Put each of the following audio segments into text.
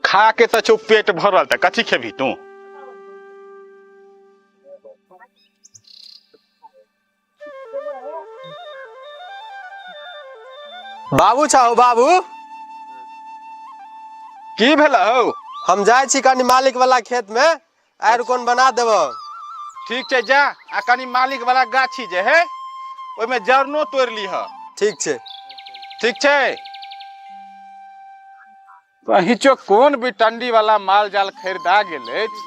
खा के तऽ छौ पेट भरल, तऽ कथी खेबही तू? बाबू छहो बाबू। की भेल हौ? हम जाइ छी कनि मालिक वाला खेत में, आर कोन बना देब। ठीक छै, जा आ कनि मालिक वाला गाछी जे है ओहिमे जरनो तोड़ि लीह। ठीक छै। ठीक छै। पहिचो कोन बिटंडी वाला माल जाल खरीदा गेल अछि,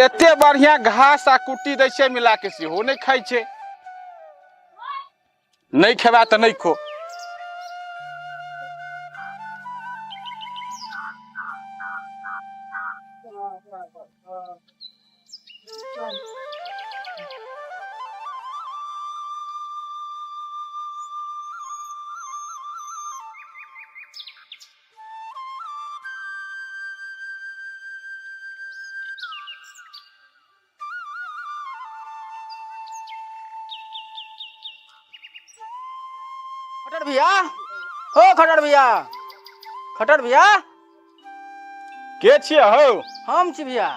एते बढ़िया घास आ कुट्टी दै छै मिला के, सेहो नहि खाइ छै। नहि खेबा तऽ नहि खो। खटर भैया, ओ खटर भैया, खटर भैया। के छियै हौ? हम छी भैया।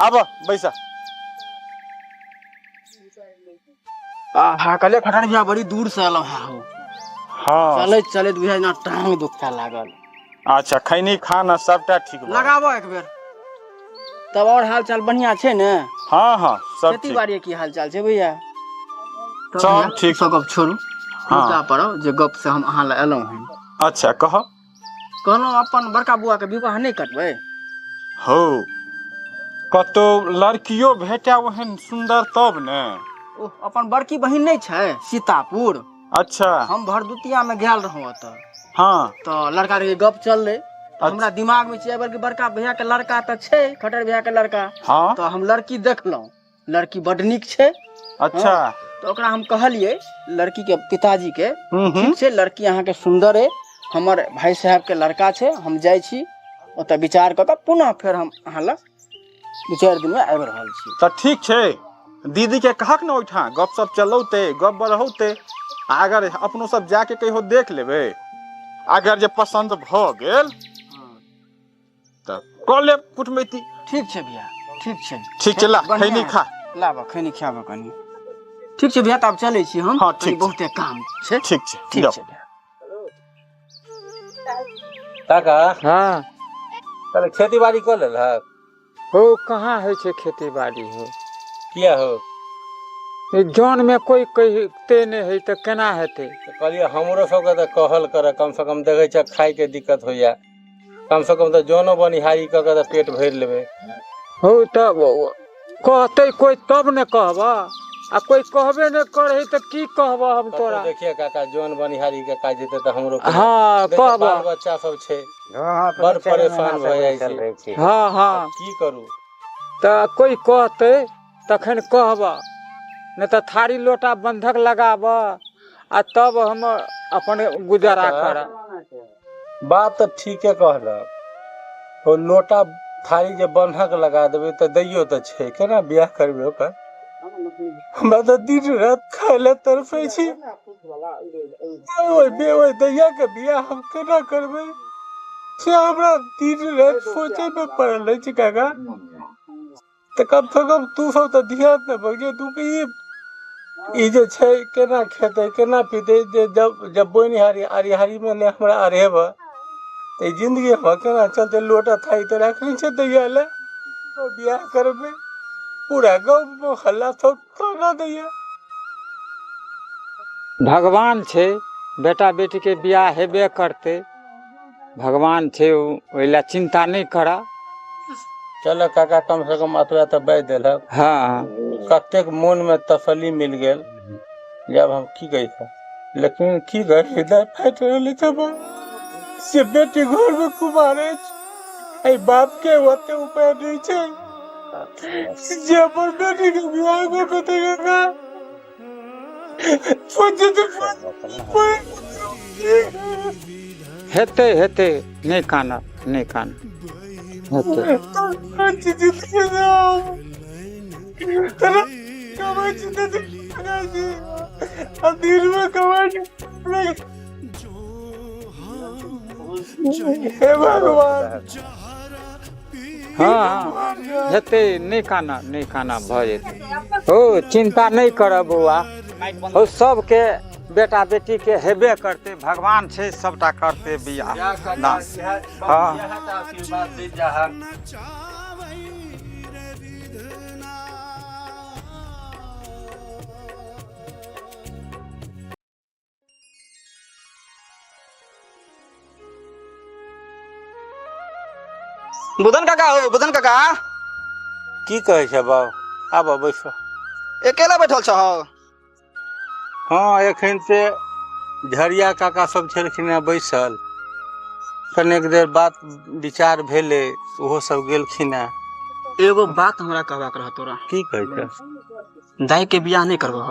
आब बैसा। आहा, कहलियै खटर भैया बड़ी दूर से एलहुँ हँ हौ। हाँ। चलैत चलैत बुझाइ ना टांग दुखा लागल। अच्छा, खैनी खाना सबटा ठीक भऽ लगाबो एक बेर। तब और हाल चाल बढ़िया छै ने? हाँ हाँ, सब खेती ठीक। बाड़ी की हाल चाल छै भैया? तब सब भैया, ठीक। सब गप छोड़ू, हाँ। मुद्दा पर आउ, जे गप से हम अहाँ लए एलहुँ हन। अच्छा कह। कहलहुँ अपन बड़का बुआ के विवाह नहि करबै? हौ, कतौ लड़कियो भेटै ओहन सुन्दर तब ने। ओ अपन बड़की बहिन नहि छै सीतापुर? अच्छा। हम भरदुतिया में गेल रहौं ओतऽ। हाँ। तऽ लड़का के गप चललै, तऽ हमरा दिमाग में छै कि बड़का भैया के लड़का तऽ छै, खटर भैया के लड़का। हाँ। तऽ हम लड़की देखलहुँ, लड़की बड नीक छै। अच्छा। हाँ, तऽ ओकरा हम कहलियै लड़की के पिताजी के, हम्म। ठीक छै लड़की अहाँके सुन्दर अइ, हमर भाई साहब के लड़का छै, हम जाइ छी ओतऽ विचार कऽ कऽ पुनः फेर हम अहाँ लग 2-4 दिन में आबि रहल छी। तऽ ठीक छै, दीदी के कहक ने ओहिठाम गप सप चलौते, गप बढ़ौते, आ अगर अपनो सब जाके कहियो देख लेबै, अगर जे पसन्द भऽ गेल तऽ कऽ लेब कुटमैती। ठीक छै भैया, ठीक छै। ठीक छै, ला बढ़िआँ खैनी खा। लाबऽ खैनी खियाबऽ कनी। ठीक छै भैया, तऽ आब चलै छी हम। हाँ, कनी ठीक छै। बहुते काम छै। ठीक छै, ठीक जाउ। छै भैया। काका। हाँ। कहले खेती बाड़ी कऽ लेलहक? हो, कहाँ होइ छै खेती बाड़ी हो। किया हो? ई जौन में कोई कहिते नहि है तऽ केना हेतै? तऽ कहलियै हमरो सबके तऽ कहल कर, कम से कम देखै छियै खायके दिक्कत होइया, कम से कम तऽ जनो बनिहारी कऽ के तऽ पेट भरि लेबै। हो तऽ कहतै कोई तब ने कहबऽ, आ कोई कहबे नहि करै तऽ की कहबऽ हम कतौ तोरा? देखिए काका, जन बनिहारी के काज हेतै तऽ हमरो कोनो- हाँ, देखिए, कहबऽ। बाल बच्चा सब छै, बड़ परेशान भऽ जाइ छै। हाँ हाँ। की करू? तऽ कोई कहतै तखन कहबऽ, नहि तऽ थारी लोटा बन्धक लगाबऽ आ तब हम अपन गुजारा करब। बात तऽ ठीके कहलक, ओ लोटा थारी जे बन्धक लगा देबै तऽ दैयो तऽ छै, केना बियाह करबै ओकर? हमरा तऽ दिन राति खाय लए तरसै छी। ओहि दैया के बियाह हम केना करबै से हमरा दिन राति सोचै मे पड़ल अछि काका। तऽ कम से कम तू सब तऽ ध्यान देबह जे तू के ई जे छै केना खेतै केना पीतै, जे जब जब बोनिहारी अरिहारी मे नहि हमरा अरहेबह तऽ ई जिन्दगी हमर केना चलतै? लोटा थारी तऽ राखने छै दैया लए, ओ बियाह करबै पूरा गाँव मोहल्ला सब ताना दैया। भगवान छै, बेटा बेटीके बियाह हेबे करतै, भगवान छै, ओहि लए चिन्ता नहि करऽ। चल काका, कम से कम एतबा तऽ बाजि देलक। हाँ। कतेक मोन मे तसल्ली मिल गेल जब हम की कही, लेकिन की कही, हृदय फाटि रहल अछि हमर से बेटी घर मे कुमार अछि, एहि बाप के ओते उपाय नहि छै। जे अपन बेटी के बियाह कऽ देतै काका। सोचैत हेतै हेतै, नहि कानब, नहि कानब, हेतै। हे भगवान। हँ हँ, हेतै, नहि कानब, नहि कानब, भऽ जेतै। हो, चिन्ता नहि करब बौआ। हो, सबके बेटा बेटीके हेबे करतै, भगवान छै, सबटा करतै बियाह ना। हँ, बुधन काका, हो बुधन काका। की कहै छै बाबू? आब बैस। अकेला बैठल छह? हँ, एखन से झरिया काका सब छलखिन हेँ बैसल, कनेक देर बात विचार भेलै, ओहो सब गेलखिन हेँ। एगो बात हमरा कहबाक रह तोरा। की कहै छै? दाई के बियाह नहि करबह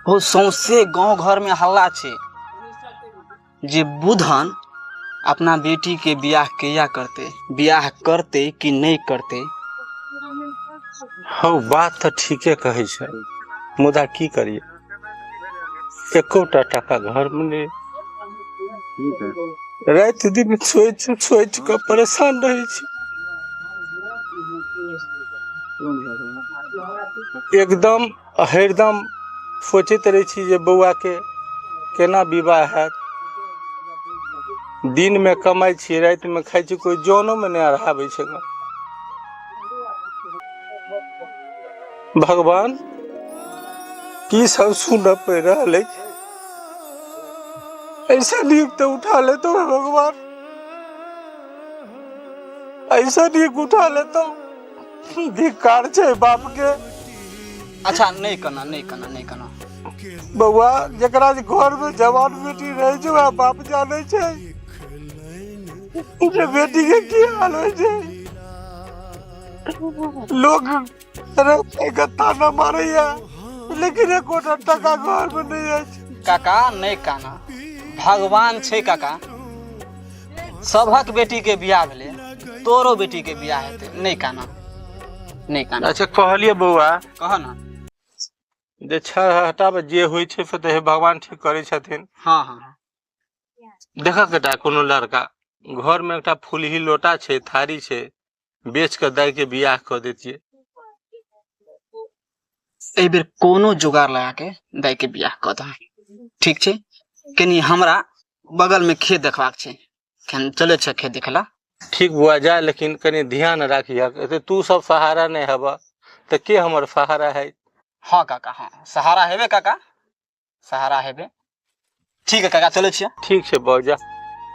हो? सौंसे गांव घर में हल्ला छै जे बुधन अपना बेटी के बियाह कहिया करते, बियाह करते कि नहीं करते। हौ, बात तऽ ठीके कहै छै, मुदा की करियै, एकोटा टाका घरमे नहि। राति दिन सोचि सोचि कऽ परेशान रहै छी। एकदम हरदम सोचैत रहै छी जे बौआके केना विवाह हैत। दिनमे कमाइ छी, रातिमे खाइ छी, कोइ जनोमे नहि अढ़ाबै छै गऽ। भगवान, की सब सुनऽ पड़ि रहल अछि? ऐसा नीक तऽ उठा लेतो भगवान, ऐसा नीक उठा लेतो। धिक्कार छै बाप के। अच्छा, नहीं करना, नहीं करना, नहीं करना। बौआ, जकरा जे घर में जवान बेटी रहे छै, वएह बाप जानै छै जे बेटी के की हाल होइ छै। लोग के ताना मारैया, लेकिन एकोटा टका घर में नहि अछि। काका, नहीं काना, भगवान छै काका। सबहक बेटी के बियाह भेलै, तोरो बेटी के बियाह हेतै। नहीं काना, नहीं काना। अच्छा, कहलियै बौआ। कह ना। जे छै हटाब, जे होइ छै से तऽ हे भगवान ठीक करै छथिन। हाँ हाँ हाँ। देखक एकटा कोनो लड़का, घर में एकटा फुलही लोटा छै, थारी छै, बेच कऽ दाइ के बियाह कऽ देतियै। एहि बेर कोनो जुगाड़ लगा के दाई के बियाह कऽ दह। ठीक छै, कनि हमरा बगल में खेत देखबाक छै, खन चले छै खेत देखे ला। ठीक बुआ, जा, लेकिन कनि ध्यान राखिहक। एते तू सब सहारा नहि हेबह तऽ के हमर सहारा है? हाँ काका, हाँ, सहारा हेबे काका, सहारा हेबे। ठीक है काका, चले छियै। ठीक छै बौआ, जा।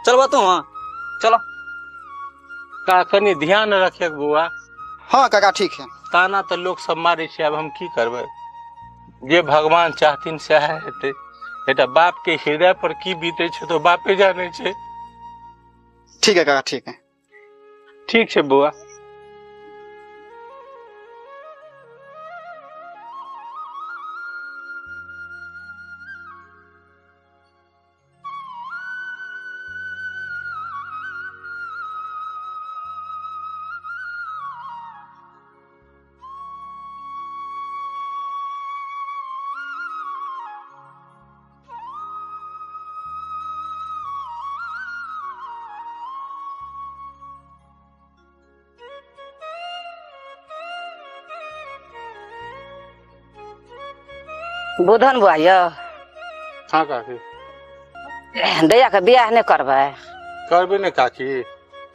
चलबा तू? हाँ, चलो। का कनि ध्यान रखियक बौआ। हाँ काका, ठीक है। ताना तऽ लोक सब मारै छै, आब हम की करबै? जे भगवान चाहथिन सएह हेतै। एकटा बाप के हृदय पर की बीतै छै तऽ बापे जानै छै। ठीक है काका, ठीक है। ठीक छै बौआ। बुधन बुआ यौ। हाँ काकी। दैया के बियाह नहि करबै? करबै ने काकी।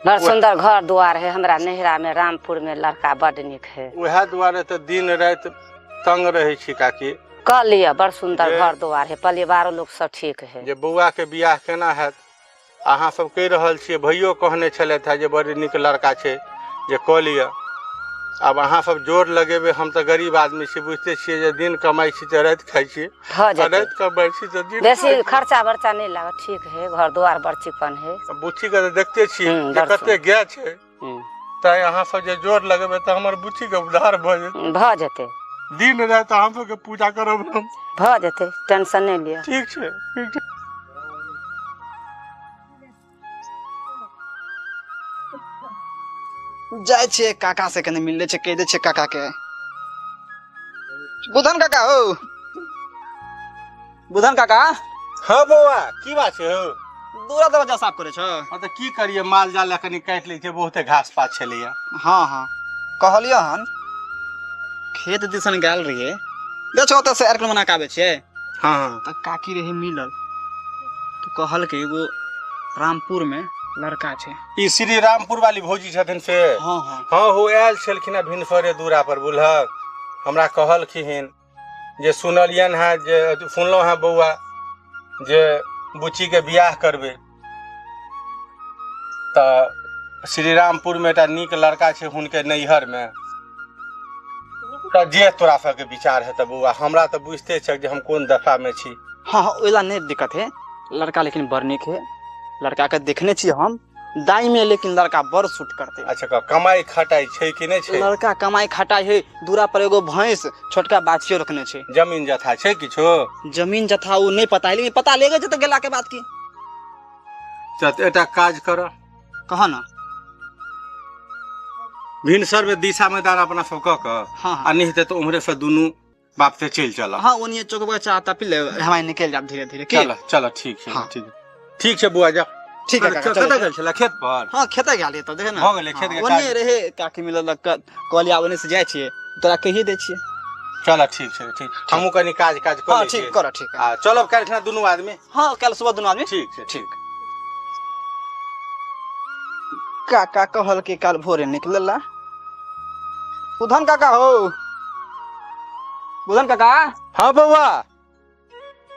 बड़ सुंदर घर दुआर है। हमरा नैहरा में रामपुर में लड़का बड नीक है। उएह दुआरे तऽ दिन राति तंग रहै छी काकी। कह लिअ, बड़ सुंदर घर दुआर है, परिवारो लोग सब ठीक है। जे बौआ के बियाह केना हैत? अहाँ सब कहि रहल छियै, भैयो कहने छलथि हेँ जे बड़ नीक लड़का छै, जे कऽ लिअ। आब अहाँ सब जोर लगेबै, हम तऽ गरीब आदमी छी, बुझिते छियै जे दिन कमाइ छी तऽ राति खाइ छी भऽ आ जेतै। राति कमाइ छी तऽ दिन। बेसी खर्चा बर्चा नहीं लागत। ठीक है, घर दुआर बड़ चिकन है। बुच्ची के तऽ देखते छियै जे बड़ कते गाय छै। तैं अहाँ सब जे जोर लगेबै तऽ हमर बुच्चीके उद्धार भऽ जेतै। भऽ जेतै। दिन राति अहाँ सबके पूजा करब हम। भऽ जेतै, टेंशन नहि लिअ। ठीक छै, ठीक छै। जाइ छियै काका से कनि मिल लै छै, कहि दै छियै काका के। बुधन काका हो, बुधन काका। हाँ बौआ, की बात छै हौ? दूरा दरवाजा साफ करै छ? हाँ तऽ की करियै, माल जाल लए कनि काटि लै छै, बहुते घास पात छलैया। हाँ हाँ, कहलियै हन खेत दिसन गेल रहियै, देख ओतऽ से आरकल बना के आबै छियै। हाँ हाँ। तऽ काकी रही मिलल तऽ कहलकै एगो रामपुर में लड़का छै। ई श्री रामपुर वाली भौजी छथिन से? हाँ हाँ। हाँ हो, आयल छलखिन हँ भिनसरे दूरा पर, बुझलक? हमरा कहलखिन जे सुनलियन हँ, जे सुनलहुँ हँ बौआ जे बुच्चीके बियाह करबै तऽ श्री रामपुरमे एकटा नीक लड़का छै हुनके नैहरमे। तऽ जे तोरा सबके विचार हेतऽ बौआ, हमरा तऽ बुझिते छक जे हम कोन दशामे छी। हाँ हाँ, ओहि ला नहि दिक्कत है, लड़का लेकिन बड़ नीक है, लड़का के देखने छी हम दाई में, लेकिन लड़का बड़ सूट करते। अच्छा, कमाई खटाई छै कि नहि छै? लड़का कमाई खटाई है, दूरा पर एगो भैंस छोटका बाछियो रखने छै। जमीन जथा छै किछो? जमीन जथा ओ नहि पता है, लेकिन पता लेगे छै तऽ गेला के बाद की। चल एकटा काज कर। कह ना। भिनसर में दिशा मैदान अपना सब कऽ कऽ हाँ आ नहि हेतै तऽ उम्हरे से दुनू बाप से चलि चल। हाँ, ओनिये चौक चाह ता पी ले, हमारे निकल जाब धीरे धीरे की। चल चल, ठीक छै। हाँ। ठीक ठीक छै बुआ, जा। ठीक है काका, कतऽ चलो। गेल छलै खेत पर? हाँ, खेते गेल तऽ देखे ना। भऽ गेलै खेत के ओनिये काज? रहे काकी मिलल, कहलियै आब ओने से जाइ छियै, तोरा कहिए दै छियै। चल ठीक छै, ठीक, हमहूँ कनि काज काज कऽ हाँ लै ठीक छियै। कर, ठीक है। आ चलब काल्हि खना दुनू आदमी। हाँ, कल सुबह दुनू आदमी। ठीक छै, ठीक। काका कहल कि काल भोरे निकलला। बुधन काका हो, बुधन काका। हाँ बौआ।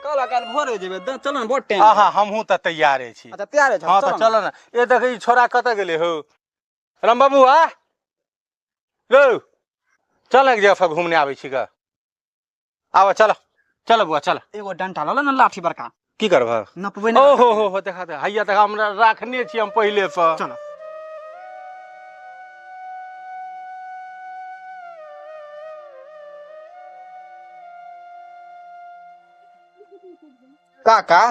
कल काल भोरे जेबै, चलो ने, बहुत टाइम। आहा, हमहूँ तऽ तैयारे छी। अच्छा, तैयार है? हाँ तऽ चल ने। ए देख, ई छोरा कतऽ गेलै हौ? राम बाबू आ रौ, चल एक जगह पर घूमने आबै छी ग। आबऽ, चल चल बौआ, चल। एगो डंटा लऽ ले ने, लाठी बड़का। की करबह? नपबै ने। ओ हो हो हो, देखा देखा, हैया देखा, हमरा राखने छी हम पहिले से। चलो। काका,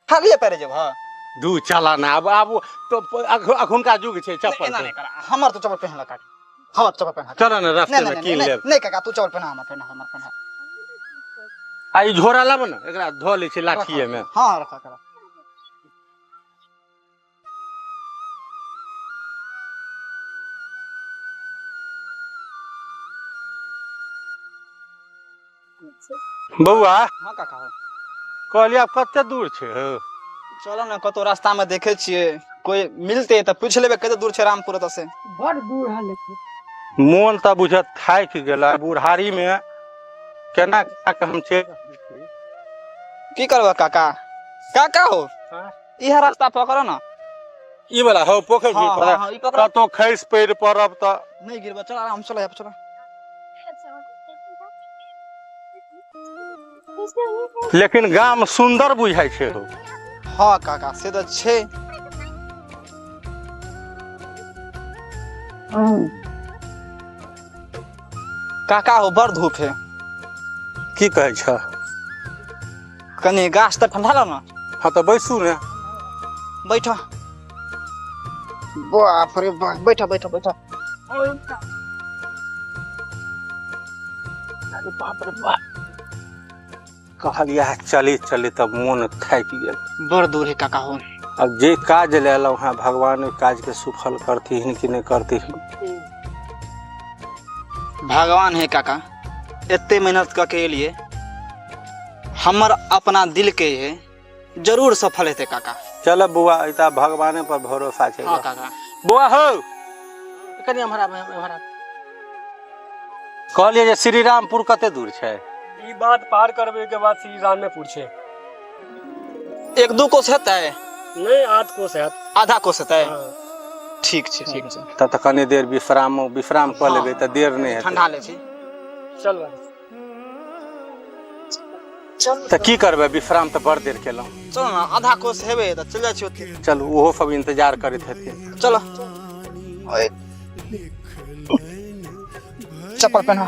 खालिए पैरे जेबह? दू चला ना, आब आब तो अखुनका युग छै चप्पल एना के। नहि कर, हमर तो चप्पल पहनला काका, हमर चप्पल पहनला। चल ने, रास्ते नहीं में नहीं कीन नहीं लेब। नहीं काका, तू चप्पल पहना, हमर पहना, हमर पहना। आ ई झोरा लाब ने, एकरा धो लै छै लाठिए में। हाँ, रखा करा। बौआ। हाँ काका हो। कहलियै आब कते दूर छै हौ? चलो ने, कतौ रास्ता में देखे छियै, कोई मिलते तऽ पूछ लेबै कते दूर छै रामपुर ओतऽ से। बड़ दूर है लेकिन। मोन तऽ बुझत थाकि गेल बुढ़ारी में, केना केना के हम छै। की करबै काका? काका हो। हाँ? इह रास्ता पकड़ो ना। ई वाला हौ पोखरि? हाँ, पर हाँ, हाँ, ई पकड़ो। कतौ खसि पड़ि पड़ब तऽ? नहीं गिरबो, चल आराम, चलो यहाँ पे चलो। लेकिन गाम सुन्दर बुझाइ छै हौ। हाँ काका, से तऽ छै। काका हो, बड़ धूप है। की कहै छ? कनि गाछ तऽ ठंडा लो ना। हाँ तऽ बैसू ने। बैठ, बाप रे बाप, बैठ बैठ बैठ। अरे बाप रे बाप, कहलियै चली चली तऽ मोन थाकि गेल। बड़ दूर है काका हो। अब जे काज ले एलहुँ हँ, भगवान ओहि काजके सुफल करथिन कि नहि करथिन। भगवान है काका, एते मेहनत कऽ के एलिए, हमर अपना दिल के है, जरूर सफल हेतै काका। चल बौआ, ई तऽ भगवाने पर भरोसा छै। हाँ काका। बौआ हौ, कनि एम्हर आब, एम्हर आब। कहलियै जे श्री रामपुर कते दूर छै? ई बात पार करबे के बाद श्री रामेपुर छै। एक दू कोस हेतै? नहि, आध कोस हैत। आधा कोस हेतै? हाँ। ठीक छै, ठीक छै। तब तऽ कनि देर विश्राम विश्राम कऽ लेबै तऽ देर नहि हेतै। ठंडा लै छी। चल भाई। तऽ की करबै, विश्राम तऽ बड़ देर केलहुँ। चलो ने, आधा कोस हेबै तऽ चलि जाइ छी ओतै। चलू, ओहो सब इंतजार करैत हेथिन। चलो। ओए। चप्पल पहना।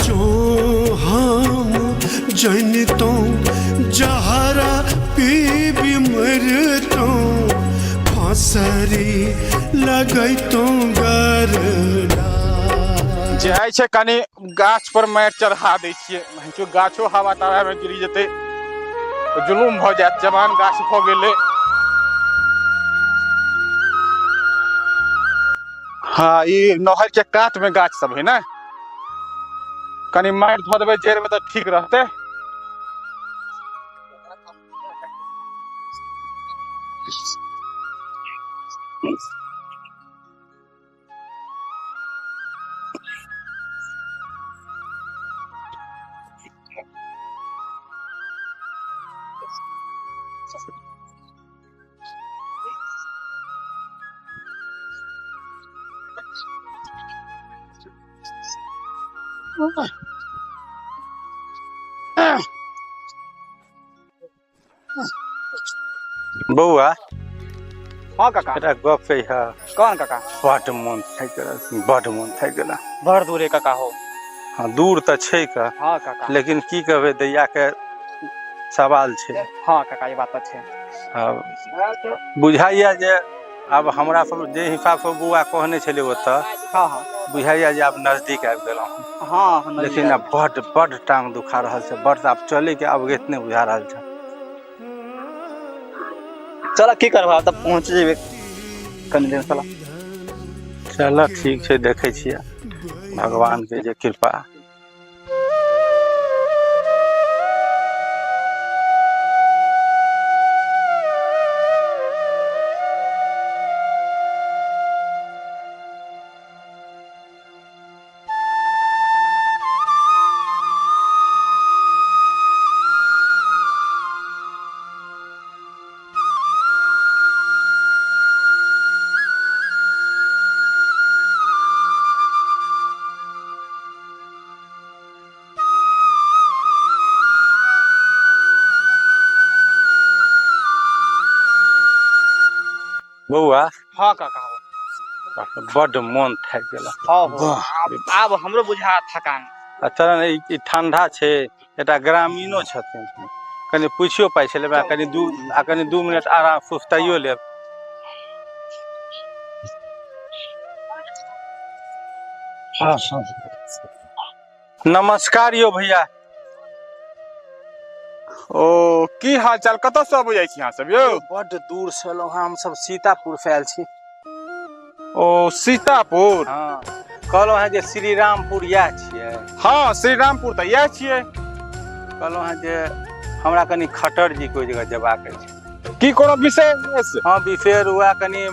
जो हम जनितों जहरा पीबी मरतों, फांसरी लगैतों गरडा। जाइ छै कनि गाछ पर माटि चढ़ा दै छियै, नहीं गाछो हवा तवा में गिरी जेतै तऽ जुलुम भऽ जायत। जवान गाछ भऽ गेलै। हाँ, ई नहर के कात में गाछ सब है ने, कनि माटि धऽ देबै जड़ि में तऽ ठीक रहतै। बौआ। हाँ काका। एकटा गप कहिह। कौन काका? बड मोन थाकि गेल, बड मोन थाकि गेल। बड़ दूरे काका हो। हाँ, दूर तऽ छै का। हाँ काका। लेकिन की कहबै, दैया के सवाल छै। हाँ काका, ई बात तऽ छै। आब बुझाइया जे आब हमरा सब जे हिसाबसँ बौआ कहने छलै ओतऽ, हाँ हाँ, बुझाइया जे आब नजदीक आबि गेलहुँ। हाँ हाँ, नजदीक लेकिन आबि आब बड बड टांग दुखा रहल छै, बड आब चले के अवगत नहि बुझा रहल छै। चल की करबा, तब पहुँच जेबै कनि देर। चल। चल ठीक छै, देखै छियै भगवान के जे कृपा। बौआ। हाँ काका हो। बड मोन थाकि गेल। हाँ हो, आब आब हमरो बुझा थकान। आ चल ने, ई ठंडा छै, एकटा ग्रामीणो छथिन, कनि पुछियो पाइ छै लेबै, आ कनि 2 मिनट आराम सुस्ताइयो लेब। नमस्कार यो भैया। ओ की हाल चाल, कतऽ से अबै जाइ छी अहाँ सब यौ? बड दूर से एलहुँ हँ, हम सब सीतापुर से आयल छी। ओ सीतापुर? हाँ, कहलहुँ हँ जे श्री रामपुर इएह छियै? हाँ, श्री रामपुर तऽ इएह छियै। कहलहुँ हँ जे हमरा कनि खटर जी के ओहि जगह जेबाक अछि। की कोनो विशेष? हाँ, विशेष हुआ कनि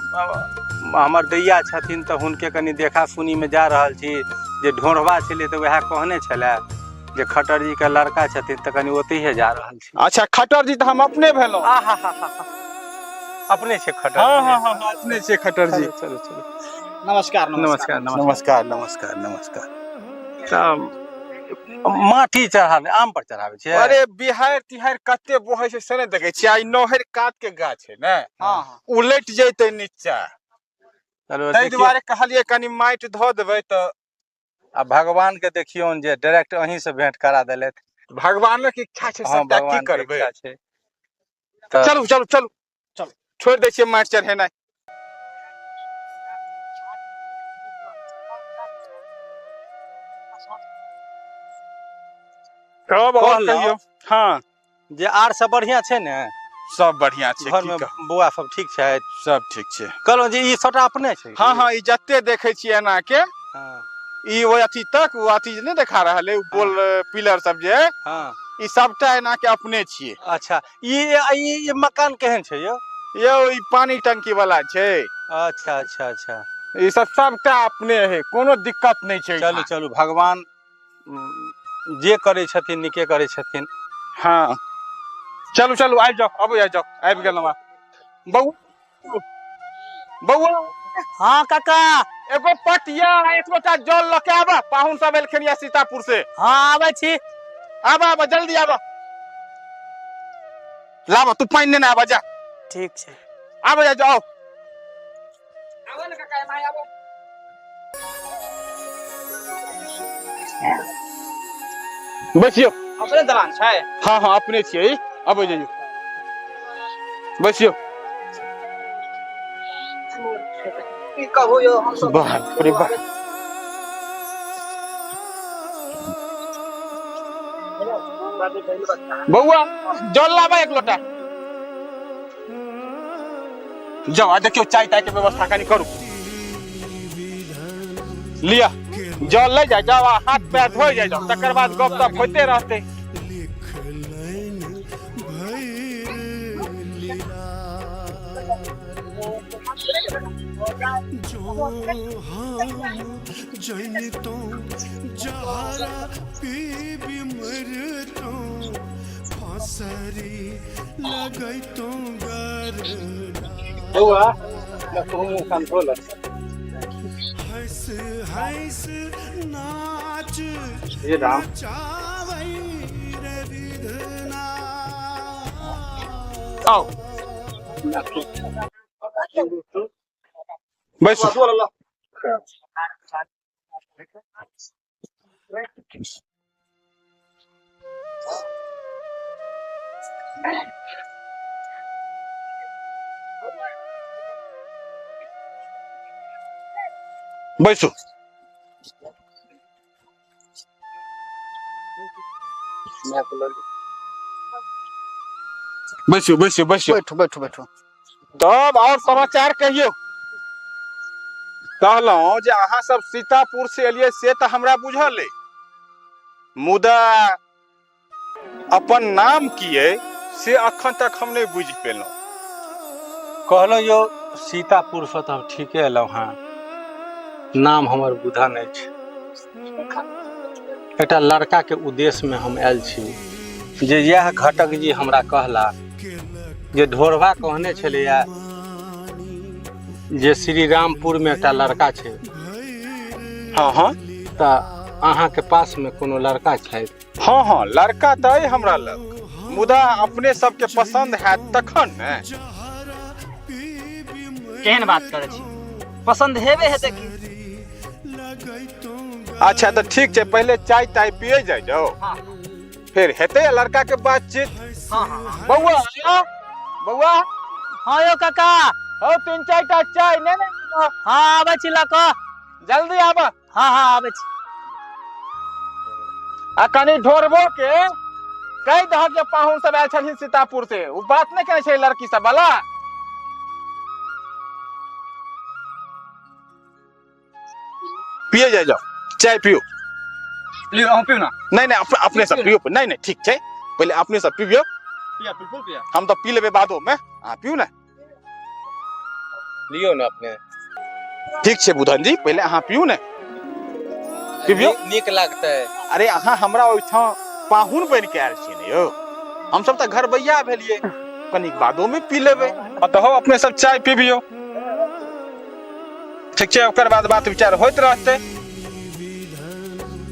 हमर दैया छथिन तऽ हुनके कनि देखा सुनी में जा रहल छी, जे ढोढ़बा छलै तऽ वएह कहने छलै जे खटर जी के लड़का छथिन, तऽ कनि ओतहिए जा रहल छी। अच्छा, खटर जी तऽ हम अपने भेलहुँ। अपने छै खटर? हाँ हाँ हाँ, अपने छै खटर जी। चलू चलू। नमस्कार। नमस्कार नमस्कार। नमस्कार नमस्कार नमस्कार। तऽ माटी चढ़ाबै, आम पर चढ़ाबै छियै? अरे बिहार तिहार कते बहै छै से नहि देखै छियै? आई नहर कात के गाछ है ने, हाँ हाँ, उलटि जेतै नीचा। चलू ताहि देखियौ। दुआरे कहलियै कनि माटि धऽ देबै तऽ। आ भगवान के देखियौन जे डायरेक्ट अहीं से भेंट करा देलथि। भगवानक इच्छा छै। हाँ, सबटा की भगवान के करबै। इच्छा छै तऽ चलू चलू चलू चलू। छोड़ि दै छियै माटि चढ़ेनाइ। तब और कहलहुँ। कहियौ। हाँ। जे आर सब बढ़िया छै ने? सब बढ़िया छै। घर की में कहू? बौआ सब ठीक छै? सब ठीक छै। कहलहुँ जे ई सबटा अपने छै? हाँ हाँ, ई जते देखै छियै एना के, हाँ। ई ओ अथी तक, ओ अथी जे नहि देखा रहल है, ओ गोल पिलर सब जे है, हाँ, ई सबटा एना के अपने छियै। अच्छा, ई ई ई मकान केहन छै यौ? यौ, ई पानी टंकी वाला छै। अच्छा अच्छा अच्छा। ई सब सबटा अपने है, कोनो दिक्कत नहि छै। चलू चलू, भगवान जे करै छथिन नीके करै छथिन। हाँ चलू चलू, आबि जाउ, अबै आबि जाउ, आबि गेलहुँ आब। बौआ बौआ। हाँ काका। एगो पटिया आ एक लोटा जल लऽ के आबा, पाहुन सब एलखिन या सीतापुर से। हाँ, आबै छी। आबा आबा, जल्दी आबा, लाबा तू पानि नेने आबा जा। ठीक छै। आबे जाओ जाओ। आबो ने काका माय आबो। बैसियो। अपने दलान छै? हाँ हाँ अपने छियै, आबे जाइयो बैसियो। की कहू यो हम सब बाप रे बाप। बउआ जल लाबा एक लोटा। जाओ आ देखियो चाय ताय के व्यवस्था कनी करू। लिया जल ले जाए जाओ, हाथ पैर धोइ जाए जाओ, तकर बाद गप तप होइते रहते। बउआ कंट्रोल हे राम। आओ बैसू। बैसू। बैसू बैसू बैसू। बैठो बैठो बैठो। तब और समाचार कहियो। कहलहुँ जे अहाँ सब सीतापुर से एलियै से तऽ हमरा बुझल अइ, मुदा अपन नाम की अइ से अखन तक हम नहि बुझि पेलहुँ। कहलहुँ यौ सीतापुर से तऽ हम ठीके एलहुँ हँ, नाम हमर बुधन अछि। एकटा लड़का के उद्देश्य में हम आयल छी जे यह घटक जी हमरा कहला जे ढोरबा कहने छलैया जे श्री रामपुर में एकटा लड़का छै। हाँ हाँ। तऽ अहाँ के पास में कोनो लड़का छै? हाँ हाँ लड़का तऽ अइ हमरा लग, मुदा अपने सबके पसंद हैत तखन ने। केहन बात करै छी, पसंद हेबे हेतै की? अच्छा तऽ ठीक छै, पहिले चाय ताय पिए जाय जाओ, फिर हेतै लड़का के बातचीत। हाँ हाँ। बउआ बउआ। हाँ यो काका। हो तीन चार टा चाय ने ने। हाँ आबै छी लऽ कऽ। जल्दी आबऽ। हाँ हाँ आबै छी। आ कनी ढोरबो के कहि दहक जे पाहुन सब आयल छलखिन सीतापुर से, ओ बात नहि केने छै लड़की सब वाला। पिए जाय जाओ चाय पियो। लियो अहाँ पियो ना। नहीं नहीं अपने सब पियो। नहीं नहीं ठीक छै, पहिले अपने सब पिबियो। पिया बिल्कुल पिया। हम तो पी लेबै बादो में, अहाँ पियू ने। लियो ना अपने। ठीक छै बुधन जी, पहिले अहाँ पियू ने। पिबियो। नीक लागतै। अरे अहाँ हमरा ओहिठाम पाहुन बनि के आयल छियै ने यौ, हम सब तऽ घरबैया भेलियै, कनिक बादो में पी लेबै। तऽ हौ अपने सब चाय पिबियो। ठीक छै, ओकर बाद बात विचार होइत रहतै।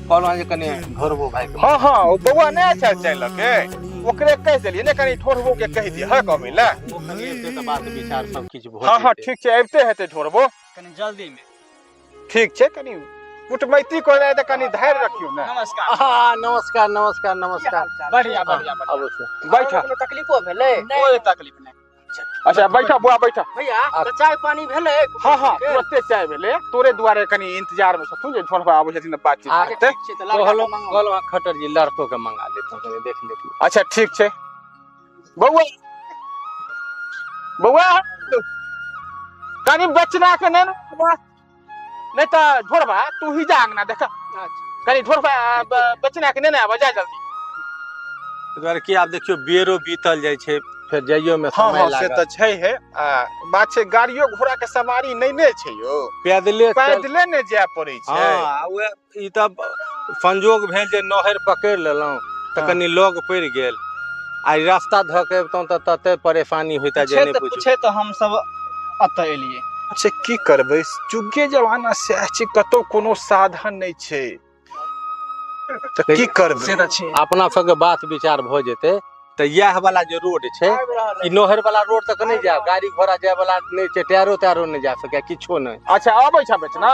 कहलहुँ जे कनि ढोरबो भाई के। हाँ हाँ ओ बउआ नहि आयल चाय लऽ के, ओकरे कहि देलियै ने कनि ढोरबो के कहि दिअ हक अबै लए। ओ कनि अबितै तऽ बात विचार सब किछु भऽ हाँ हाँ जेतै। ठीक छै, अबिते हेतै ढोरबो। कनि जल्दी में। ठीक छै, कनि कुटमैती करनाइ तऽ कनि धैर्य रखियौ ने। नमस्कार। हाँ नमस्कार नमस्कार नमस्कार। बढ़िया बढ़िया। अवश्य। बैठ। कोनो तकलीफो भेलै? कोई तकलीफ नहि। अच्छा बैठा बुआ बैठा। भैया तऽ चाय पानी भेलै? हाँ हाँ तुरते चाय भेलै, तोरे दुआरे कनि इंतजार में छथुन जे ढोरबा आबै छथिन तऽ बातचीत हेतै। कहलहुँ खटर जी लड़को के मंगा लेतहुँ कनि देख लेतियै। अच्छा ठीक छै बउआ। बउआ कनि बचना के नहि नहीं तऽ ढोरबा तू ही जा अंगना देख, कनि ढोरबा बचना के नहि आबऽ, जा जल्दी। दुआरे की आब देखियौ बेरो बीतल जाइ छै, फेर जाइयो में हाँ समय हाँ से लागत। तऽ छै हे। आ बात छै गाड़ियो घोड़ा के सवारी नहि ने छै यौ, पैदले पैदले ने जाय पड़ै छै। हाँ उएह ई तऽ संजोग भेल जे नहर पकड़ि लेलहुँ तऽ कनि लग पड़ि गेल, आ रास्ता धऽ के अबितहुँ तऽ तते परेशानी होइता जे नहि पूछू। पूछे तऽ हम सब एतऽ एलियै। अच्छा की करबै, जुगे जमाना सएह छै, कतौ कोनो साधन नहि छै तऽ की करबै। से तऽ छै। अपना सबके बात विचार भऽ जेतै तऽ इएह वाला जे रोड छै, ई नहर वाला रोड तक नहि जायब, गाड़ी घोड़ा जाय वाला नहि छै, टायरो तायरो नहि जा सकैया, किछो नहि। अच्छा अबै छ बेचना,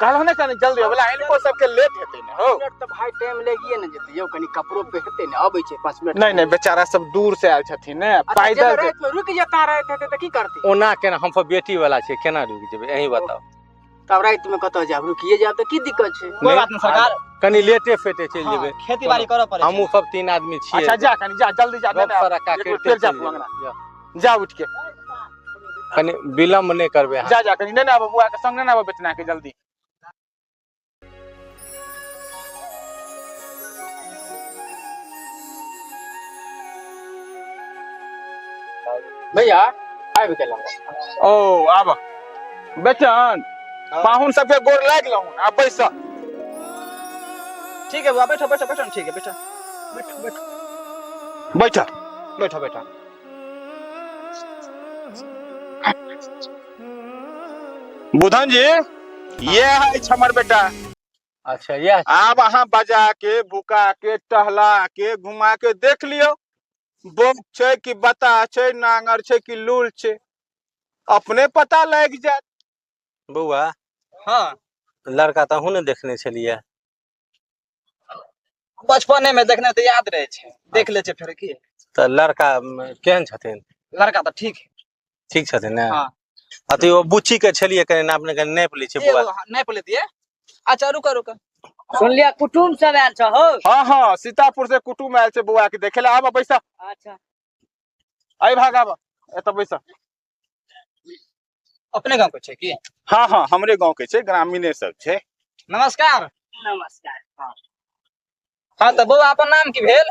कहलहुँ ने कनी जल्दी अबला, हिनको सबके लेट हेतै ने हौ। मिनट तऽ भाई टाइम लागिए ने जेतै यौ, कनी कपड़ो पहिरतै ने, अबै छै 5 मिनट। नहि नहि, बेचारा सब दूर से आयल छथिन ने, पैदल जे- रातिमे रुकि जेता, राति हेतै तऽ की करतै? ओना केना, हम सब बेटी वाला छियै, केना रुकि जेबै, अहीं बताउ। तब रातिमे कतऽ जायब, रुकिए जायब तऽ की दिक्कत छै? कोई बात नहीं सरकार, कनी लेटे फेटे चलि जेबै, खेती बाड़ी करऽ पड़ै। हमहूँ सब 3 आदमी छियै। अच्छा जा कनी जा, जल्दी जा, गप सड़का एक बेर करिते फेर जा चलि तू अंगना। जेबै। जा उठ के कनी विलम्ब नहि करबै अहाँ। जा जा कनी, नहि आबऽ बुआ के संग, नहि आबऽ बेचना के, जल्दी। भैया आबि गेलहुँ। ओ आब बेचन, पाहुन सबके गोर लागि लहुन, आब बैस। ठीक है बुआ, बैठो बैठो बैठो, ठीक है बैठो बैठो बैठो बैठ बैठो बैठो। बुधन जी, ये है हमर बेटा। अच्छा यह। आब अहाँ बजा के भुका के टहला के घुमा के देख लियौ, बोक छै कि बता छै, नांगर छै कि लूल छै, अपने पता लागि जायत। बौआ हाँ, लड़का तऽ अहूँ ने देखने छलियै? बचपने में देखने तऽ याद रहे छै, देख ले छै फेर की। तऽ लड़का केहन छथिन? लड़का तऽ ठीक है। ठीक छथिन ने? हाँ। अथी ओ बुच्ची के छलियै कनि नापने, कनि नापि लै छै बौआ। एगो नापि लेतियै। अच्छा रुको रुको, सुनलियै कुटुम सब आयल छ हौ? हाँ हाँ, सीतापुर से कुटुम आयल छै बौआ के देखे ले, आब बैसा। अच्छा अइ भाग, आब एतऽ बैसा। अपने गाँव के छै की? हाँ हाँ, हमरे गाँव के छै, ग्रामीणे सब छै। नमस्कार। नमस्कार। हाँ तऽ बौआ अपन नाम की भेल?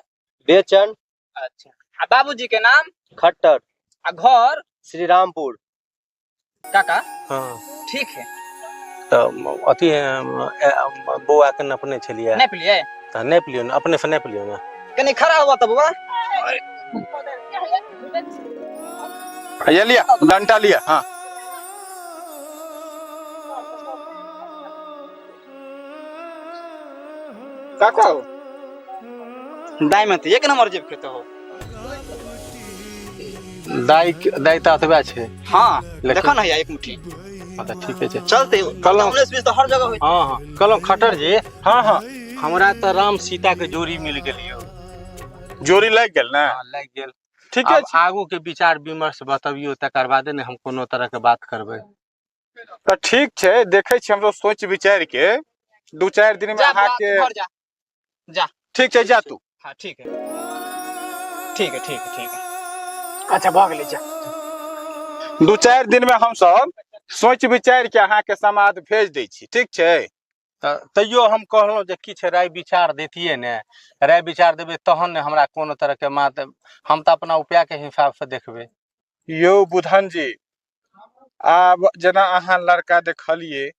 बेचन। अच्छा, आ बाबूजी के नाम? खट्टर। आ घर? श्रीरामपुर। काका हाँ ठीक है। तऽ अथी बौआ के नपने छलियै? नापि लियै। तऽ नापि लियौ ने, अपने से नापि लियौ ने। कनी खड़ा हुआ तऽ बौआ। ये लिया डंटा लिया। हाँ काका हो, दाई में तऽ 1 नंबर जेब खेते हो। दाई दाई तऽ अतबे छै। हाँ लेकिन- देखो ना भैया, 1 मुट्ठी। हाँ, तऽ ठीके छै। चलते कहलहुँ- 19-20 तऽ हर जगह होइ। हाँ हाँ, कहलहुँ खट्टर जी। हाँ हाँ, हमरा तऽ राम सीता के जोड़ी मिल गेल यौ। जोड़ी लागि गेल ने? हाँ, लागि गेल। ठीके आब छै। आगू के विचार विमर्श बतबियौ, तकर बादे ने हम कोनो तरह के बात करबै। तऽ ठीक छै, देखै छी हमसब सोचि विचारि के 2-4 दिन में जा बौआ, अहाँके। घर जा जा। ठीक छै, जा तू। हाँ ठीक है ठीक है ठीक है ठीक है। अच्छा भऽ गेलै, जा। 2-4 दिन में हमसब सोचि विचारि के अहाँके समाद भेज दै छी, ठीक छै? तऽ तैयो हम कहलहुँ जे किछु राय विचार दैतियै ने, राय विचार देबै तहन ने हमरा कोनो तरहके मात, हम तऽ अपना उपायके हिसाबसँ देखबै। यौ बुधन जी, आब जेना अहाँ लड़का देखलियै,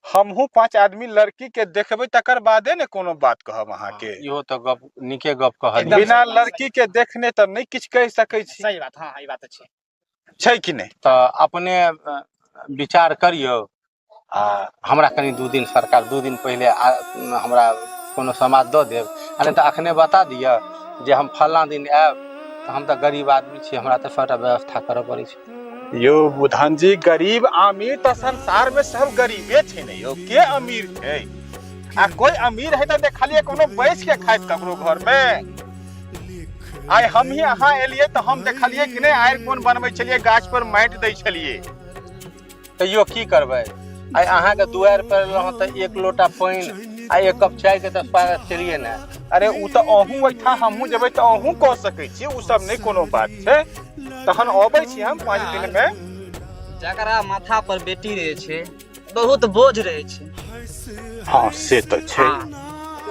हमहूँ 5 आदमी लड़की के देखबै, तकर बादे ने कोनो बात कहब अहाँके। इहो तऽ गप नीके गप कहलियै। एकदम बिना सही बात, लड़की के देखने तऽ नहि किछु कहि सकै छी। सही बात, हाँ ई बात तऽ छै। छै कि नहि? तऽ अपने विचार करियौ आ हमरा कनि 2 दिन सरकार 2 दिन पहिले हमरा कोनो समाद दऽ देब, आ नहि तऽ अखने बता दिअ जे हम फल्लाँ दिन आयब, तऽ हम तऽ गरीब आदमी छी, हमरा तऽ सबटा व्यवस्था करऽ पड़ै छै। यौ बुधन जी, गरीब अमीर तऽ संसार में सब गरीबे छै ने यौ, के अमीर छै? आ कोई अमीर है तऽ देखलियै कोनो बैस के खाइत ककरो घर में? आइ हम ही अहाँ एलियै तऽ हम देखलियै कि नहि आरि कोन बनबै छलियै, गाछ पर माटि दै छलियै। तैयो की करबै, आइ अहाँके दुआरि पर एलहुँ तऽ 1 लोटा पानि आ 1 कप चाय के तऽ स्वागत केलियै ने। अरे ओ तऽ अहूँ ओहिठाम, हमहूँ जेबै तऽ अहूँ कऽ सकै छी, ओ सब नहि कोनो बात छै। तहन अबै छी हम 5 दिन में। जकरा माथा पर बेटी रहै छै बहुत बोझ रहै छै। हाँ से तऽ छै।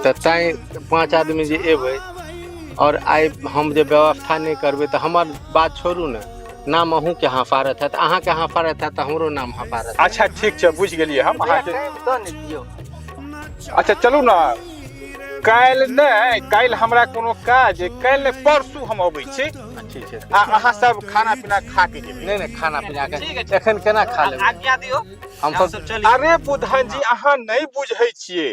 तऽ तैं 5 आदमी जे एबै और आइ हम जे व्यवस्था नहि करबै तऽ हमर बात छोड़ू ने, नाम अहूँके हँफारत हैत, अहाँके हँफारत हैत तऽ हमरो नाम हँफारत हैत। अच्छा ठीक छै, बुझि गेलियै हम अहाँके। टाइम दऽ ने दियौ। अच्छा चलू ने, काल्हि नहि, काल्हि हमरा कोनो काज अइ, काल्हि नहि परसू हम अबै छी। ठीक छै। आ अहाँ सब खाना पीना खा के जेबै? नहि नहि, खाना पीना के ठीक है। एखन केना खा लेबै? आज्ञा दियौ हम सब चलिए। अरे बुधन जी, अहाँ नहि बुझै छियै,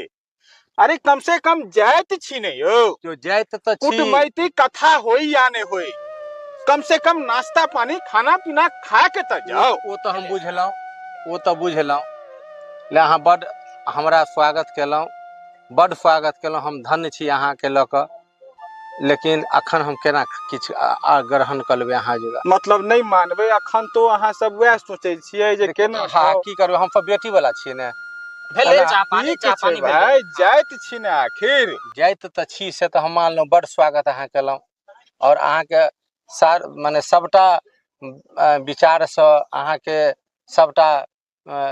अरे कम से कम जाइत छी ने यौ। जो जाइत तऽ छी। कुटमैती कथा होई या नहि होई, कम से कम नाश्ता पानी खाना पीना खा के तऽ जाओ। ओ तऽ हम बुझलहुँ, ओ तऽ बुझलहुँ। ले अहाँ बड हमरा स्वागत केलहुँ, बड स्वागत केलहुँ, हम धन्य छी अहाँके लऽ कऽ। लेकिन अखन हम केना किछु ग्रहण कऽ लेबै अहाँ जगह? मतलब नहि मानबै अखन तो अहाँ सब वएह सोचै छियै जे केना। हाँ की करबै, हम सब बेटी वाला छियै ने। भेलै चाह पानी, चाह पानी भाई, जाइत छी ने आखिर। जाइत तऽ छी से तऽ हम मानलहुँ, बड स्वागत अहाँ केलहुँ और अहाँके सार माने सबटा विचारसँ अहाँके सबटा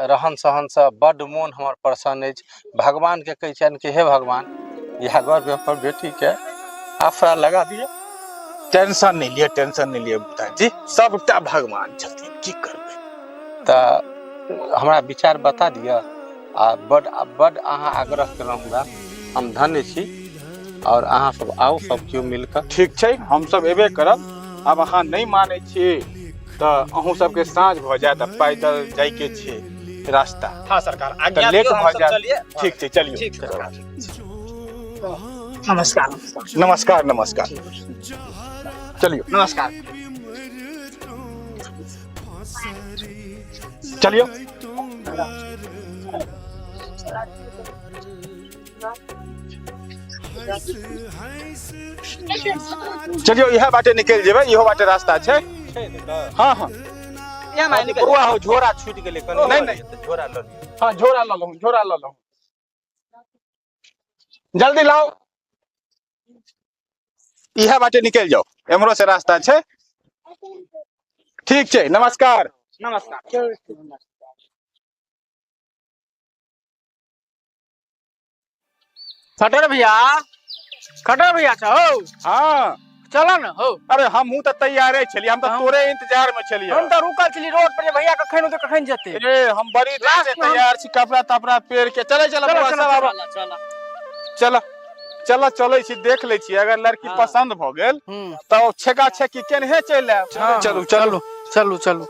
रहन सहनसँ बड मोन हमर प्रसन्न अछि। भगवानके कहै छियनि कि हे भगवान, इएह घरमे अपन बेटीके आसरा लगा दिअ। टेंशन नहीं लिअ, टेंशन नहीं लिअ जी, सबटा भगवान छथिन, की करबै। तऽ हमरा विचार बता दिअ आ बड बड अहाँ आग्रह केलहुँ हमरा, हम धन्य छी। और अहाँ सब आउ सब केओ मिलकऽ। ठीक छै, हम सब एबे करब। आब अहाँ नहीं मानै छी तऽ अहूँ सबके साँझ भऽ जायत, पैदल जाइके छै रास्ता। हाँ सरकार, आज्ञा लेट दियौ, हम भऽ सब जायत। चलिए। ठीक छै, चलियौ। ठीक सरकार। नमस्कार। नमस्कार नमस्कार, चलियौ। नमस्कार, चलियौ। चलियौ, इएह बाटे निकलि जेबै, इहो बाटे रास्ता छै। हाँ हाँ, बौआ हो, झोरा छूटि गेलै कनि। नहीं, नहीं। झोरा लऽ लिअ। हाँ झोरा लऽ लहूँ, झोरा लऽ लहूँ, जल्दी लाओ। इएह बाटे निकलि जाओ, एम्हरो से रास्ता छै। ठीक छै, नमस्कार। नमस्कार। खटर भैया, खटर भैया छौ? हाँ चल न हो। अरे हमहूँ तऽ तैयारे छलियै, हम तऽ तोरे इंतजार में छलियै। हम तऽ रुकल छली रोड पर जे भैया कखन औतै कखन जेतै। ए हम बड़ी देर से तैयार छी, कपड़ा तपड़ा पहिर के। चले चल चल चल चल चल, चलै छी, देख लै छी। अगर लड़की पसंद भऽ गेल तऽ छेका छेकी केनहे चलि आयब। चलू चलू चलू चलू।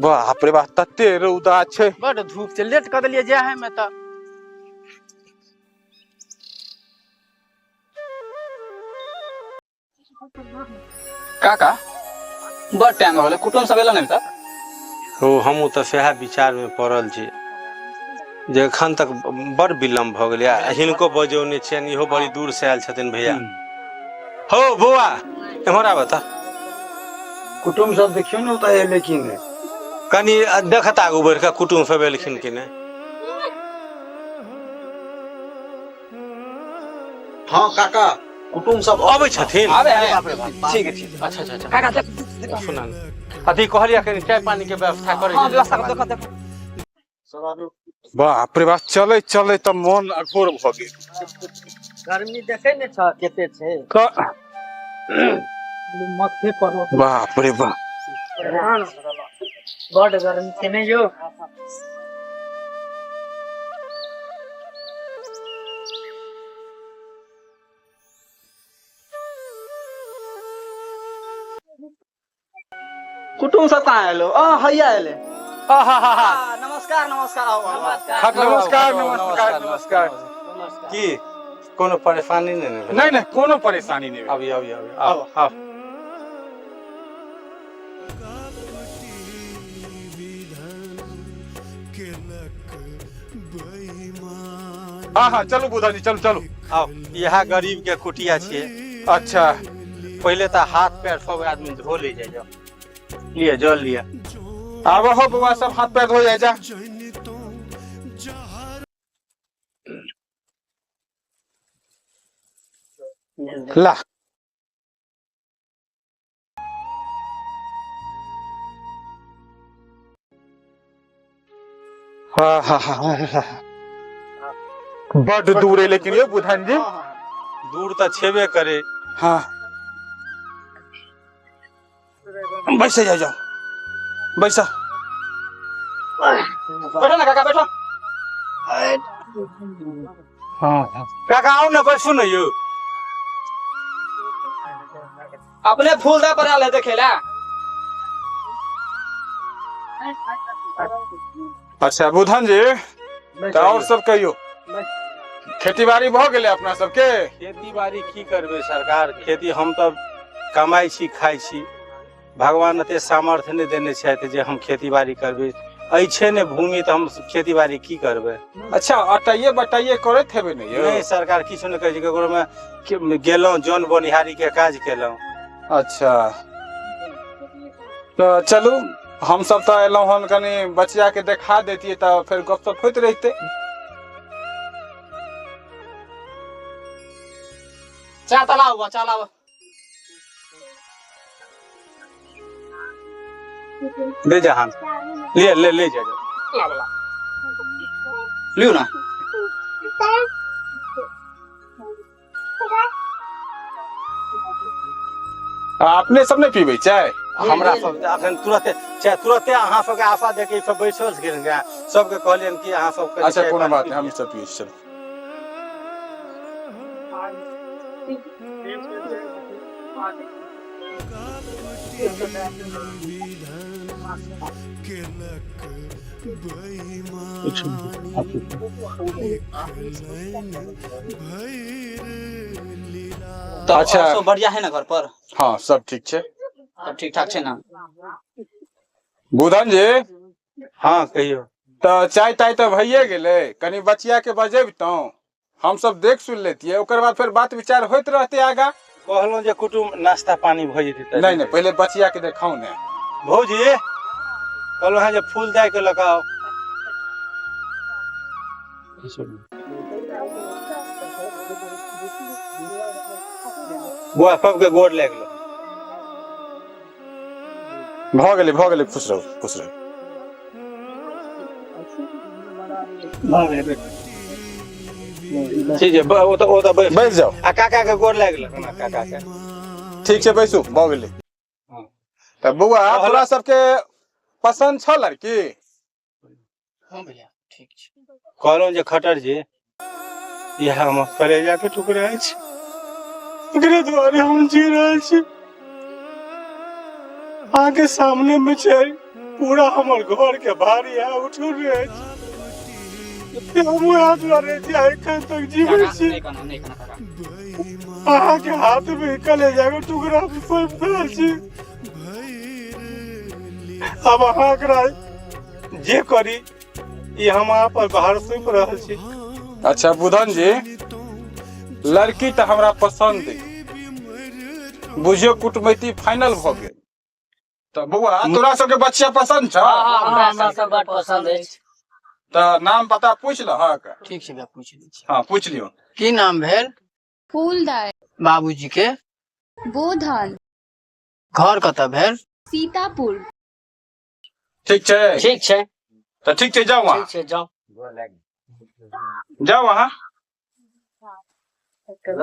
बाप रे बाप, तते रौदा छै, बड धूप छै, लेट कऽ देलियै जाय में तऽ। काका बड़ टाइम हो गेलै, कुटुम सब एलो नहि तक? हो, हमहूँ तऽ सएह विचारमे पड़ल छी जे एखन तक बड़ विलम्ब भऽ गेलै। हिनको बजौने छियनि, इहो बड़ी दूर से आयल छथिन भैया। हो बौआ, एम्हर आबऽ तऽ। कुटुम सब देखियौ ने ओतऽ एलै कि नहि। कनि देखत आगू बढ़ि कऽ कुटुम सब एलखिन कि नहि। हाँ काका, कुटुम सब अबै छथिन। ठीक है, ठीक। अच्छा अच्छा अच्छा काका देख, सुना अथी कहलियै कनि चाय पानी के व्यवस्था करै। हाँ व्यवस्था देखो देखो। बाप रे बाप, चलै चलै तऽ मोन अघोर भऽ गेल। गर्मी देखै ने छ कते छै, माथे पर। बाप रे बाप, बड गर्मी छै ने यौ। कुटुम सब कहाँ एलो? आ हैया एले। नमस्कार नमस्कार, आओ आओ। नमस्कार नमस्कार नमस्कार। की कोनो परेशानी नहीं ने? नहीं नहीं, कोनो परेशानी नहीं। अभी अभी अभी आओ आओ। हाँ हाँ चलू बुधा जी, चलू चलू। आओ, इएह गरीब के कुटिया छियै। अच्छा, पहिले तऽ हाथ पैर सब आदमी धो ले जाइयो। लिअ जल लिअ। आबो हो बौआ, सब हाथ पैर धो जाय जा। ला हाँ हाँ हाँ हाँ, बड दूर है लेकिन ये बुधन जी। दूर तऽ छेबे करे। हाँ बैसे जाओ जाओ, बैसा। बैठो ना काका, बैठो। हाँ काका आउ ने, बैसू ने यौ। अपने फूल दा पर आल है देखेला। अच्छा बुधन जी, तो और सब कहियो, खेती बाड़ी भऽ गेलै अपना सबके? खेती बाड़ी की करबै सरकार, खेती हम तऽ कमाइ छी खाइ छी, भगवान एते सामर्थ्य नहि देने छथि जे हम खेती बाड़ी करबै। अछि ने भूमि तऽ हम खेती बाड़ी की करबै। अच्छा, अटाइये बटाइये करैत हेबै ने यौ? नहि सरकार, किछु नहि करै छी। ककरो मे गेलहुँ, जन बोनिहारी के काज केलहुँ। अच्छा, तऽ चलू, हमसब तऽ एलहुँ हन, कनि बचिया के देखा देतियै तऽ फेर गपशप होइत रहितै। चाह तऽ लाउ, चाह लाउ। ले जा, हाथ ले ले ले जा। लियौ ना। आ अपने सब नहि पीबै चाय? हमरा सब अखन तुरते चाहे तुरते अहाँ सबके आशा देख के सब बैसल छलखिन, सबके कहलियनि कि अहाँ सब कनि अच्छा, चाय कोनो पानि बात पी नहि, हम लिअ। सब पियै छी, चलू। तऽ अच्छा। अच्छा, सब बढ़िया है ना घर पर? हँ, सब ठीक छै। सब ठीक ठाक छै ना? बुधन जी। हँ, कहियौ। तऽ चाय ताय तऽ भइए गेलै, कनि बचिया के बजेबतहुँ, हमसब देख सुन लेतियै, ओकर बाद फेर बात विचार होइत रहतै आगा। कहलहुँ जे कुटुम्ब नाश्ता पानी भऽ जेतै तऽ। नहि नहि, पहिले बचिया के देखाउ ने। भौजी, कहलहुँ हेँ जे फूल दए के लऽ कऽ आउ। बौआ, सबके गोर लागि गेल। भऽ गेलै, भऽ गेलै, खुश रहू, खुश रहू। ठीक छै, ओ तऽ बैस। बैस जाउ। आ काका के गोर लागि गेल ना काका के। ठीक छै, बैसू, भऽ गेलै। तऽ बौआ, तोरा सबके पसन्द छल लड़की? हँ भैया, ठीक छै। कहलहुँ जे खटर जी, इएह हमर कलेजा के टुकड़ा अछि, एकरे दुआरे हम जी रहल छी। अहाँके सामने मे छै, पूरा हमर घर के भार इएह उठौने अछि। हम उएह दुआरे जे एखन तक जीबै छी। नहि कानू, नहि कानू काका। अहाँके हाथ मे कलेजा के टुकड़ा हम सौंप रहल छी। अब अहाँ एकरा जे करी, ई हम अहाँ पर भार सौंप रहल छी। अच्छा बुधन जी, लड़की तऽ हमरा पसन्द अइ, बुझियौ कुटमैती फाइनल भऽ गेल। तऽ बौआ, तोरा सबके बच्चा पसन्द छौ? हँ, हमरा सब बड पसन्द अछि। तऽ नाम पता पूछि लहक। ठीक छै भैया, पूछि लै छी। हँ, पूछि लियौ। की नाम भेल? फूलदाय। बाबूजी के? बोधन। घर कतऽ भेल? सीतापुर। ठीक छै। ठीक छै। तऽ ठीक छै, जाउ अहाँ। ठीक छै, जाउ। जाउ अहाँ, भऽ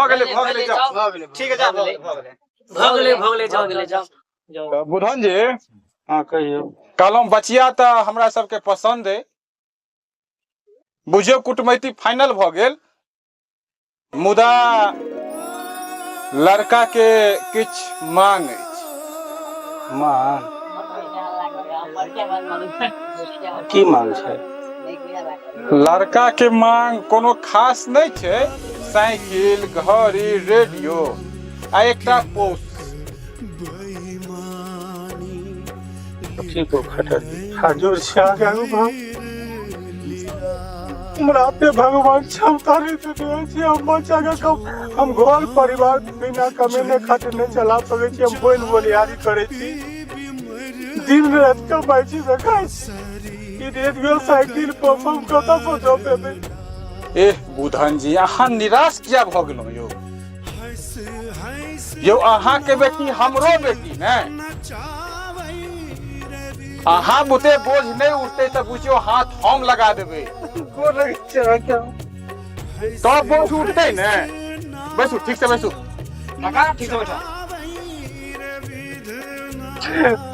गेलै, भऽ गेलै, जाउ। भऽ गेलै, ठीक है, जा, भऽ गेलै, भऽ गेलै। भऽ गेलै, भऽ गेलै, जाउ, गेलै, जाउ, जाउ। तऽ बुधन जी। हँ, कहियौ। कहलहुँ बचिया तऽ हमरा सबके पसन्द अइ, बुझियौ कुटमैती फाइनल भऽ गेल, मुदा लड़का के किछु मांग अछि। मांग? की मांग छै? लड़का के मांग कोनो खास नहि छै, साइकिल, घड़ी, रेडियो आ एकटा पोस। ठीक हो खटर जी, हाजुर छै अहाँके आगू भाव। हमरा पे भगवान क्षमता नहि देने अछि। हम बच्चा के कम, हम घर परिवार बिना कमेने खातिर नहि चला सकै छी। हम बोल बोलिहारी करै छी, दिन राति कमाइ छी तऽ खाइ छी। ई रेडियो, साइकिल, परफॉर्म कतऽसँ दऽ पेबै? एह बुधन जी, अहाँ निराश किया भऽ गेलहुँ यौ? यौ, अहाँके बेटी हमरो बेटी ने। अहाँ बुते बोझ नहि उठतै तऽ बुझियौ हाथ हम लगा देबै, तब बोझ उठतै ने। बैसू, ठीक से बैसू। काका, ठीक से बैठा।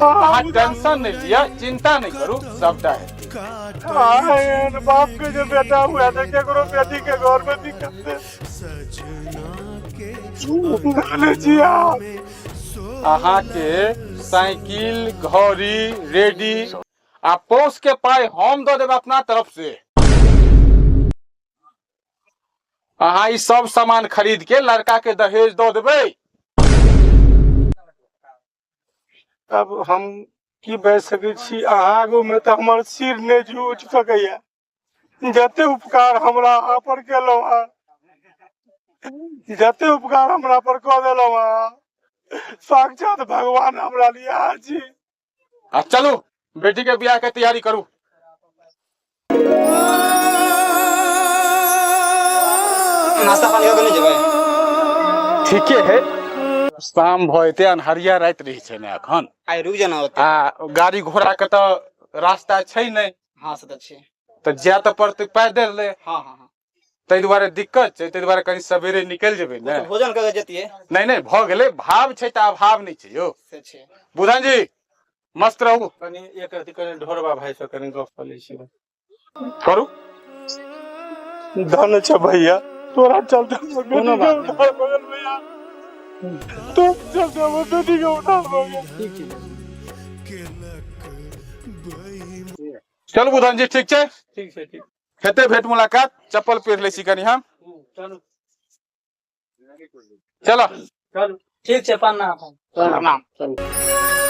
अहाँ टेंशन नहि लिअ, चिंता नहि करू, सबटा हेतै। एहन बाप के जे बेटा हुए तऽ केकरो बेटी के घर में दिक्कत नहि छी अहाँ। अहाँके साइकिल, घड़ी, रेडी आ पौस के पाइ हम दऽ देब अपना तरफ से। अहाँ ई सब सामान खरीद के लड़का के दहेज दऽ देबै। अब हम की बाजि सकै छी अहाँ आगूमे, तऽ हमर सिर नहि उठि सकैया। जते उपकार हमरा अहाँ पर केलहुँ हँ, जते उपकार हमरा पर कऽ देलहुँ अहाँ, साक्षात भगवान हमरा लिए अहाँ छी। आ चलू, बेटी के बियाह के तैयारी करू। नाश्ता पानी कऽ के नहि जेबै? ठीके है, शाम भऽ जेतै, अन्हरिया राति रहै छै ने एखन। आइ रुकि जाना ओतै। आ गाड़ी घोड़ा के तऽ रास्ता छै नहि। हँ, से तऽ छै। तऽ जाय तऽ पड़तै पैदल रे। हँ हँ हँ ताहि दुआरे दिक्कत छै, ताहि दुआरे कनि सवेरे निकलि जेबै ने। भोजन कऽ के जतियै। नहि नहि, भऽ गेलै। भाव छै तऽ अभाव नहि छै यौ। से छै। बुधन जी, मस्त रहू। कनि एक रति कनि ढोरबा भाइ से कनि गप कऽ लै छी। करू। धन छै भैया, तोरा चलते हमर कोनो बेटी के बात नहि। उधार भऽ गेल। भैया, तोरा चलते हमर बेटी के उधार भऽ गेल। ठीक छै। चलू बुधन जी, ठीक छै? ठीक छै, ठीक। हेतै भेट मुलाकात। चप्पल पहिर लै छी कनि हम। चलू। चलो। चलू, ठीक छै, प्रणाम। प्रणाम। चलू।